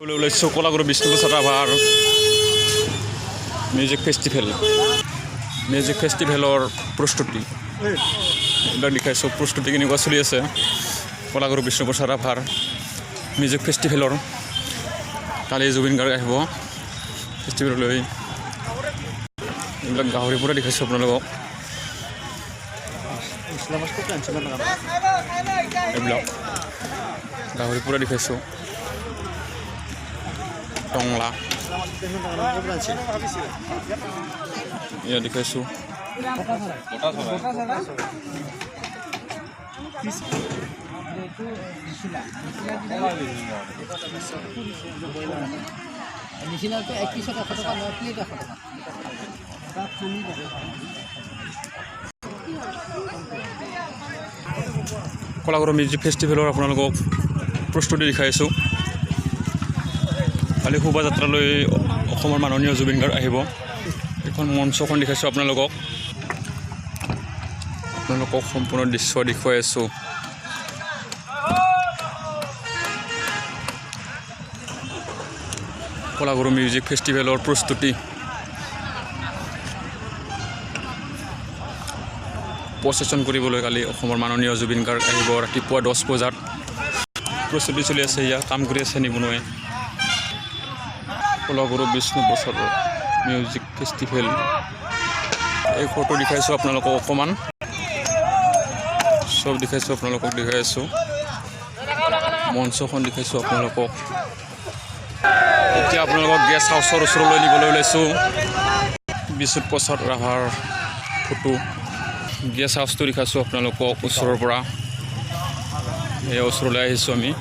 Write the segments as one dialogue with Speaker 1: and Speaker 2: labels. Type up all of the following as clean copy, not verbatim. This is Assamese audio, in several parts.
Speaker 1: ওলাইছোঁ কলাগুৰু বিষ্ণুপ্ৰসাদ ৰাভাৰ মিউজিক ফেষ্টিভেল। মিউজিক ফেষ্টিভেলৰ প্ৰস্তুতি এইবিলাক দেখাইছোঁ। প্ৰস্তুতি কেনেকুৱা চলি আছে কলাগুৰু বিষ্ণুপ্ৰসাদ ৰাভাৰ মিউজিক ফেষ্টিভেলৰ। কালি জুবিন গাৰ্গ আহিব ফেষ্টিভেললৈ। এইবিলাক গাহৰি পৰা দেখাইছোঁ আপোনালোকক। এইবিলাক গাহৰি পুৰা দেখাইছোঁ। টংলা এয়া দেখাইছোঁ।
Speaker 2: নিচিনাটো এক পিছত 100 টকা নহয়, প্লেট 100 টকা।
Speaker 1: কলাগুৰু মিউজিক ফেষ্টিভেলৰ আপোনালোকক প্ৰস্তুতি দেখাই আছোঁ। কালি শোভাযাত্ৰালৈ অসমৰ মাননীয় জুবিন গাৰ্গ আহিব। এইখন মঞ্চখন দেখাইছোঁ আপোনালোকক। আপোনালোকক সম্পূৰ্ণ দৃশ্য দেখুৱাই আছোঁ। কলাগুৰু মিউজিক ফেষ্টিভেলৰ প্ৰস্তুতি। প্ৰচেছন কৰিবলৈ কালি অসমৰ মাননীয় জুবিন গাৰ্গ আহিব ৰাতিপুৱা 10 বজাত। প্ৰস্তুতি চলি আছে। ইয়াত কাম কৰি আছে নিবনুৱাই। কলাগুৰু বিষ্ণু প্ৰসাদৰ মিউজিক ফেষ্টিভেল, এই ফটো দেখাইছোঁ আপোনালোকক। অকণমান চব দেখাইছোঁ আপোনালোকক, দেখাই আছোঁ। মঞ্চখন দেখাইছোঁ আপোনালোকক। এতিয়া আপোনালোকক গেষ্ট হাউচৰ ওচৰলৈ নিবলৈ ওলাইছোঁ। বিষ্ণু প্ৰসাদ ৰাভাৰ ফটো। গেষ্ট হাউচটো দেখাইছোঁ আপোনালোকক ওচৰৰ পৰা। এই ওচৰলৈ আহিছোঁ আমি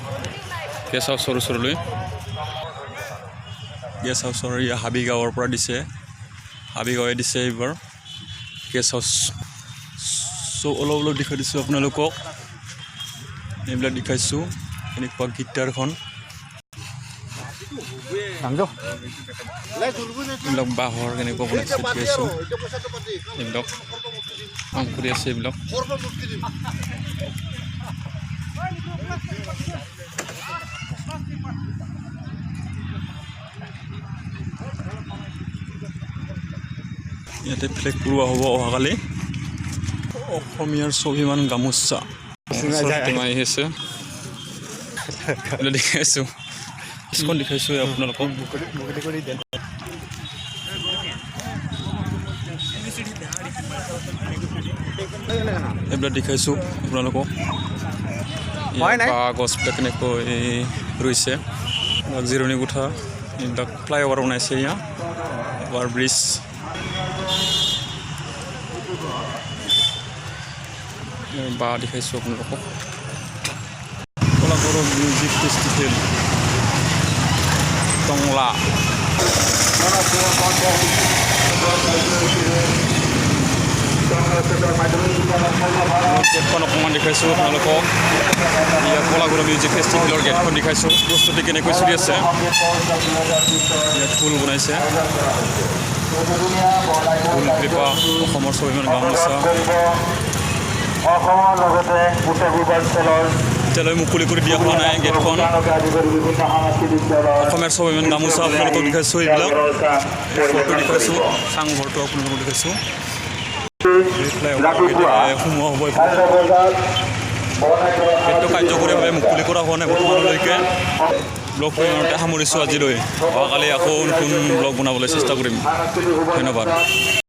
Speaker 1: গেষ্ট হাউচৰ ওচৰলৈ। গেষ্ট হাউচৰ এই হাবি গাঁৱৰ পৰা দিছে, হাবি গাঁৱে দিছে এইবাৰ গেষ্ট হাউচ। চ' অলপ অলপ দেখুৱাই দিছোঁ আপোনালোকক। এইবিলাক দেখাইছোঁ, এনেকুৱা গীটাৰখন, এইবিলাক বাঁহৰ কেনেকুৱা বনাইছে দেখাইছোঁ। এইবিলাক কাম কৰি আছে এইবিলাক। ইয়াতে ফ্লেগ পৰোৱা হ'ব অহাকালি। অসমীয়াৰ স্বাভিমান গামোচা আহিছে, দেখাইছোঁ। স্কুল দেখাইছোঁ আপোনালোকক। এইবিলাক দেখাইছোঁ আপোনালোকক। বাঁহ গছবিলাক কেনেকৈ ৰুইছে। এইবিলাক জিৰণি কোঠা, এইবিলাক ফ্লাইঅভাৰ বনাইছে। ইয়াত অভাৰ ব্ৰিজ। বাঁহ দেখাইছোঁ আপোনালোকক। কলাগুৰু মিউজিক ফেষ্টিভেল, টংলা। গেটখন অকণমান দেখাইছোঁ আপোনালোকক। ইয়াত কলাগুৰু মিউজিক ফেষ্টিভেলৰ গেটখন দেখাইছোঁ। প্ৰস্তুতি কেনেকৈ চলি আছে। ইয়াত ফুল বনাইছে, ফুল কৃপা, অসমৰ স্বাভিমান গামোচা।
Speaker 3: অসমৰ লগতে উত্তৰ পূৰ্বাঞ্চলৰ
Speaker 1: এতিয়ালৈ মুকলি কৰি দিয়া হোৱা নাই গেটখন।
Speaker 3: আদি কৰি বিভিন্ন সাংস্কৃতিক দলৰ
Speaker 1: অসমীয়াৰ স্বাভিমান গামোচা আপোনালোকক দেখাইছোঁ। এইবিলাক ফটো দেখাইছোঁ। চাংঘৰটো আপোনালোকক দেখাইছোঁ। সোমোৱা হ'ব।
Speaker 3: 4 বজাত
Speaker 1: গেটটো কাৰ্যকৰীভাৱে মুকলি কৰা হোৱা নাই বৰ্তমানলৈকে। ব্লগটো ইমানতে সামৰিছোঁ আজিলৈ। অহাকালি আকৌ নতুন ব্লগ বনাবলৈ চেষ্টা কৰিম। ধন্যবাদ।